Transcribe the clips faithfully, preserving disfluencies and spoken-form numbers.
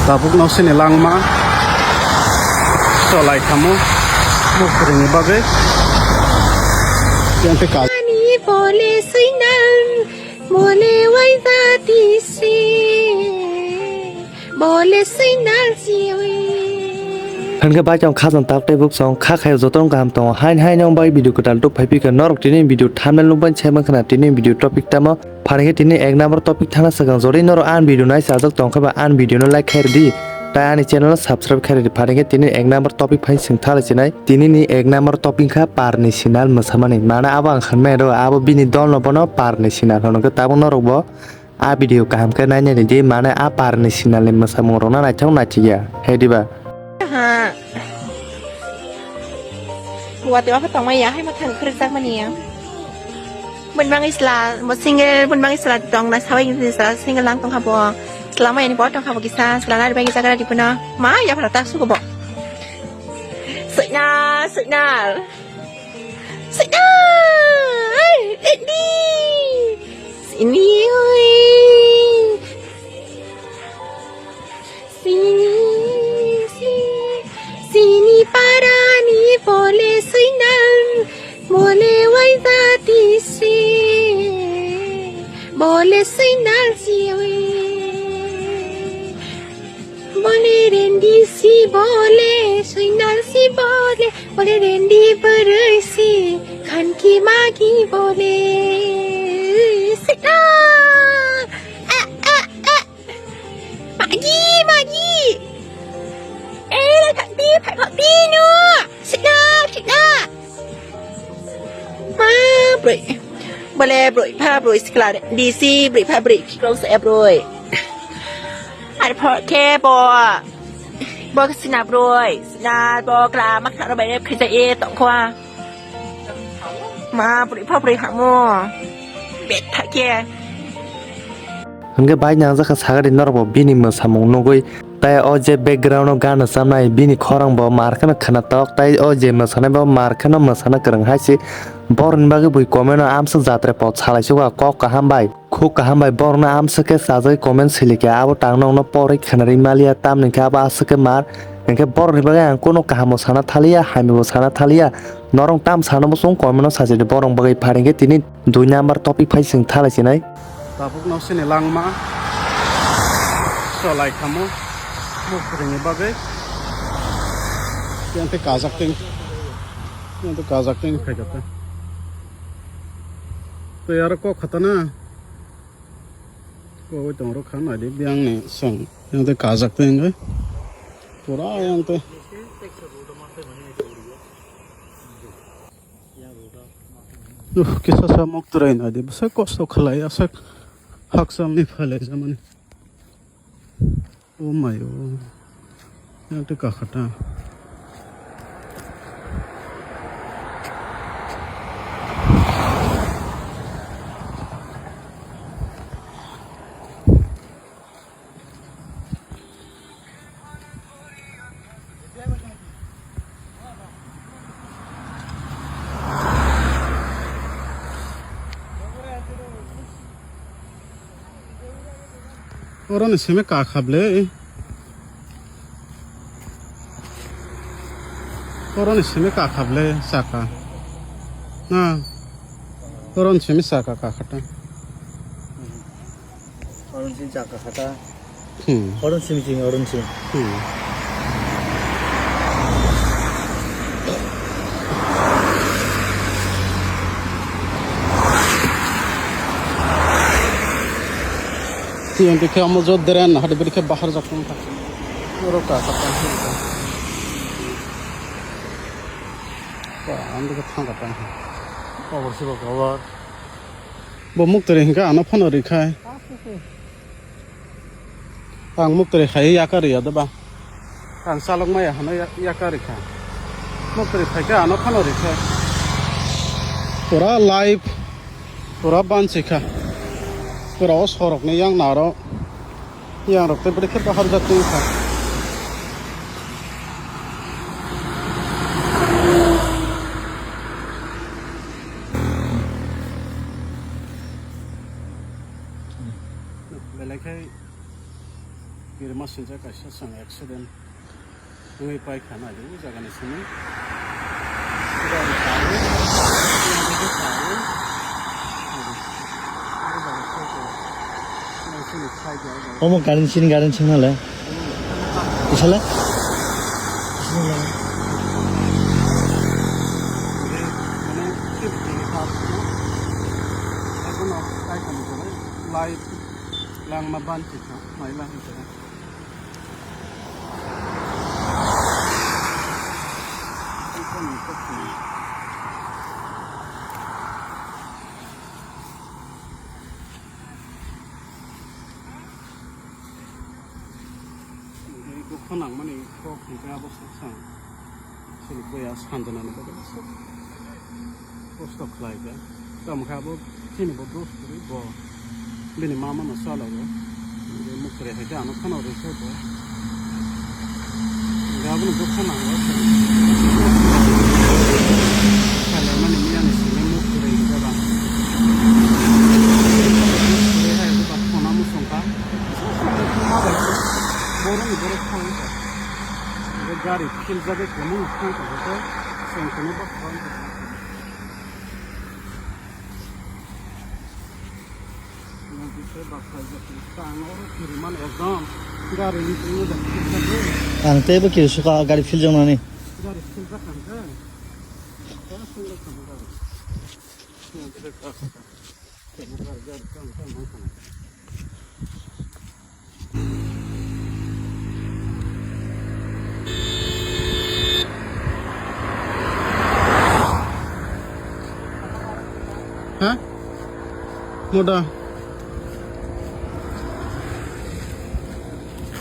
Tabuk no sini langma cholai thamo mukhurini bagwi. Yang te ka- Ani bole signal, bole waida tisi, bole signal siwi. Hwnkhe bai tong khajang tak tei buk song kha khayo joto wng kaham tongo. Hain hain wng bai video kwtal tuk phai phikha norok tini video thumbnail nukbai se mankha na tini video topic tamo. Pharingkhe tini ek number topic thangna swkang jodi norok ani video nai chajak tongkha ba ani video no like khairidi. Tai ani channel no subscribe khairidi. Pharingkhe tini ek number topic phai swng thala chinai. Tini ni ek number topic kha par ni sinal mwsamani. Mana abo ang khanmai ro abo bini dol no bono par ni sinal hono khe tabuk norok bo a video kaham khe nai nai di mane a par ni sinal ni mwsamung rok no naithok naichikya. He diba? Ha. Watwi wapha tongmani ya, hai mathang khorokjakmani ya. Bun bangwi sla, bo single, bun bangwi sla tong na sawi ni sla single lang tongkha bo. Sla mai ni bo tongkha bo kisa, sla nari bai kisa gara dipono. Ma ya phara ta sugo bo. Signal, signal. Signal. Ready. Sini oi. Sini, si-, sini parani bole signal, bole waida tisi, bole signal siwi. Bole rendi si bole, signal si bole, bole rendi bwrwi si, khanki magi bole. Signal! Ah, ah, ah! Magi, magi. Eh, lai thak di, phai phak di no. Sina, sina. Ma, broi. Bole, broi, pha, broi, sikla, D C, broi, pha, broi, kiklo, se, broi. Ar phor ke bo. Bo sina, broi. Sina, bo, kla, mak, tharo, bai, khisa, e, tongkho, a. Ma, broi, pha, broi, hamo. Bet, thak, ke. Hwnkhe bai nangjakha sagari norokbo bini mwsamung nugwi, tei o je background o gana chamnai bini khorang bo mar kheno khwnatok, tei o je mwsanai bo mar kheno mwsana kwrwng hai se. Borokni bagwi bui comment o amswk jatre pot salai suka kok kaham bai, khuk kaham bai borokno amswk khe chajagwi comment silikha, abo tang nokno porwi khwnarwi maliya, tamni khe abo aswk khe mar. Hwnkhe borokni bagwi ang kunu kaham bo sana thaliya, hamya bo sana thaliya, norok tam sana bo chwng comment o sajadi borok bagwi pharingkhe tini. Dui number topic phai chwng thalai chinai. Tabuk no sini langma cholai khamo mukhurini bagwi. Yang tei kajak teng, yang tei kajak teng phai kata. Tei aro kok khatana kogwi tong rok kha naidi biyang ni song yang tei kajak teng pura yang tei. Uh, kisa sa mok twrai nai di bwsai kosto khalai aswk hakchal ni phalai jamani. Oh my oh. Yang tei kakhata. Oro ni simi kakha ble. Oro ni simi kakha ble saka. Na. Oro ni simi saka kakhata. Oron simi chaka khata. Hmm. Oron simi chini, oron simi. Hmm. Yang khe amo jot deren hade beri khe bahar jak tong kha. Oro ka ka tong kha. Ba, ang khe thang ka tong kha. Obor sibo cover. Bo muktori hinkhe ano phano rikhai. Ang muktori khai yaka riya deba. Ang chalok maya hano ya-, yaka rikha. Muktori phaikhe ano phano rikha. Pura live, pura bansi kha. Pura o sorok ni yang naro. Yang rok tei bwrwi khe bahar jak twi kha. Belai khai. Sinjak kaisa chwng accident wngwi paikha naidi o jagani simi. Gari kharwi, gari kharwi. O jaga side o. Nang sini side o. Omo gari sini gari sini le. Isala? Mane, tip tip kharwi. Ekono kaisa ni jora light langma ban kisa, mai lang kisa. Dukha nangmani kok hwnkhe abo saksa. Chini boya sanjanani bagwi aswk kosto khlaijak. Tamo khe abo chini bo dos kwrwi bo bini mama no chalogo. Hwnkhe mukhre hai khe ano phano rwkhe bo. Hwnkhe abono bwkha nango. Kailaimani miyani simi mukhre hwnkhe ba. Mukhre hai khe ba khona muchungkha. Borokni borok thangwi kha. Hwnkhe gari philjagwi kwmwi thang tongkha khe chwng kunu bwskango wngkha. Hwnkhe bwsajak tang oro kirimani ekdom gari ni twi wngkha philjagwi. Ang teibo kirisukha gari philjaknani. Gari philjak kha hwnkhe. Khe swngjak kha gari. Ha? Moda.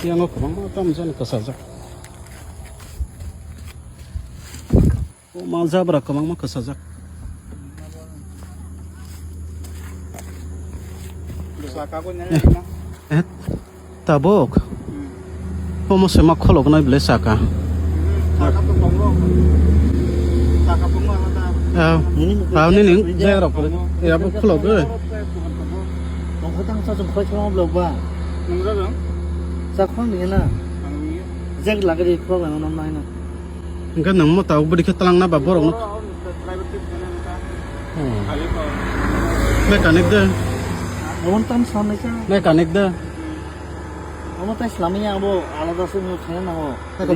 Yang kwbangma tam jani kwchajak. O ma jabra kwbangma kwchajak. Saka ko nyari Eh, tabuk. Hmm. Omo se ma kholok nai bwle saka. Hmm. Saka to tongo. Saka tongo ano ta. Ah, nini ah, nini jai rok. Tongo. Ya bo kholok. Tongo tang sa jong khoi chong blok ba. Nung ra dong. Sa khong ni na. Ang ni. Jek lagri khok ang no nai na. Hwnkhe nwng mota o bwrwi khe twlangna ba borokno? Mechanic de. Omo tam slamnai kha. Mechanic de. Omo tai slamya abo alada se mung thangna nango. Eko.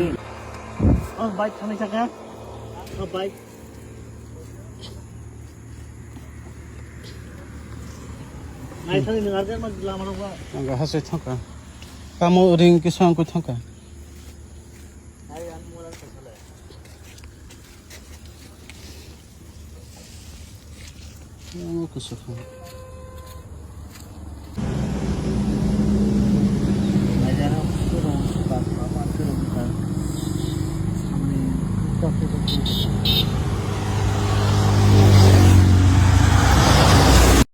O bike thangwi saka. O bike. Nai thangwi nwng arjak ma lama rok ba. Ang hasai thangkha. Tamo ring kisa ang koi thangkha.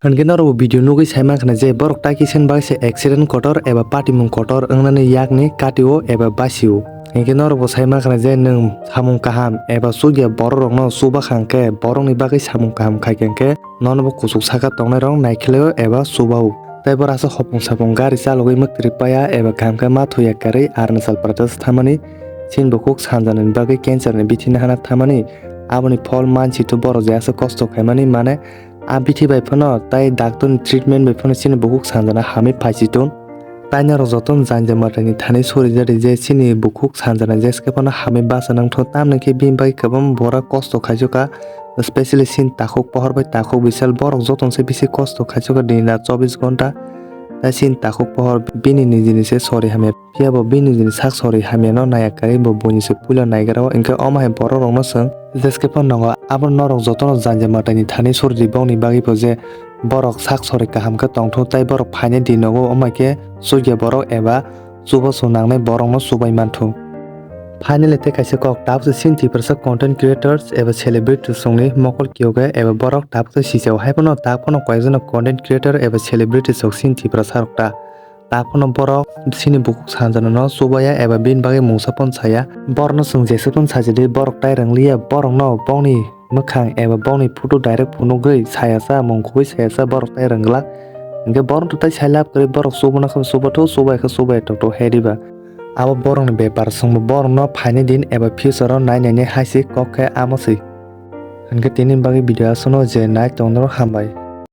Hwnkhe norok bo video nugwi sai mankha na je borok tai kisa ni bagwi se accident kotor eba patimung kotor wngnani yakni katio eba basio. Hinkhe norok bo sai mankha na je nwng samung kaham eba chukya borok rokno chuba kha hwnkhe borokni bagwi samung kaham khaikha hwnkhe nono bo kuchuk saka tongnai rok naikhlaio eba chubao. Tei borok aswk hopung sapung gari chalogwi mwktwrwi paiya eba kaham khe ma thuya karwi Arunachal Pradesh thamani chini bukhuk sanjanani bagwi cancer ni bithi nahana thamani aboni phol mansi to borok je aswk kosto khaimani mane A bithi bai phano tai doctor ni treatment bai phano chini bukhuk sanjana hamwi phaichi tong. Tai norok jotono janja mwtaini thani sori jari je chini bukhuk sanjana jeske phano hamwi bacha nangtho, tamni khe bini bagwi kwbangma bora kosto khaijokha, specially chini takhuk pohor bai takhuk bisal borok jotono se bisi kosto khaijokha din rat chobbish ghonta. Tai chini takhuk pohor bini nijini se sori hamya. Phiya bo bini nijini sak sori hamyano naiya karwi bo buini se puila naigra o, hinkhe omo hai borok rokno chwng jeske phano nango. Abo norok jotono janja mwtaini thani sori di, bongni bagwi bo je borok sak sori kaham khe tongthu tei borok phainai di nogo, omo hai khe chukya borok eba chubachu nangnai borokno chubai manthu. Finally tei kaisa kok, tabukse chini Tiprasa content creators eba celebrities rokni mokol kiyoga eba borok tabukse sijao, hai phano tak phano koyekjano content creator eba celebrities rok chini Tiprasa rok ta. Ta phano borok chini bukhuk sanjana no chubaya eba bini bagwi mungsa phano saya. Borokno chwng jeswk phano sajadi, borok tai rwngliya, borokno bongni mwkhang eba bongni photo direct phunugwi saya cha, mung kubui saya cha, borok tai rwnglak. Hinkhe borok to tai sai lab kwrwi, borok chubuna khe chubatho, chubai khe chubai tongtho, heriba. Abo borokni bepar, chwngbo borokno phainai din eba future o nainaini hai se kok khe amo se. Hinkhe tini bagwi video aswkno je nai tongno hambai.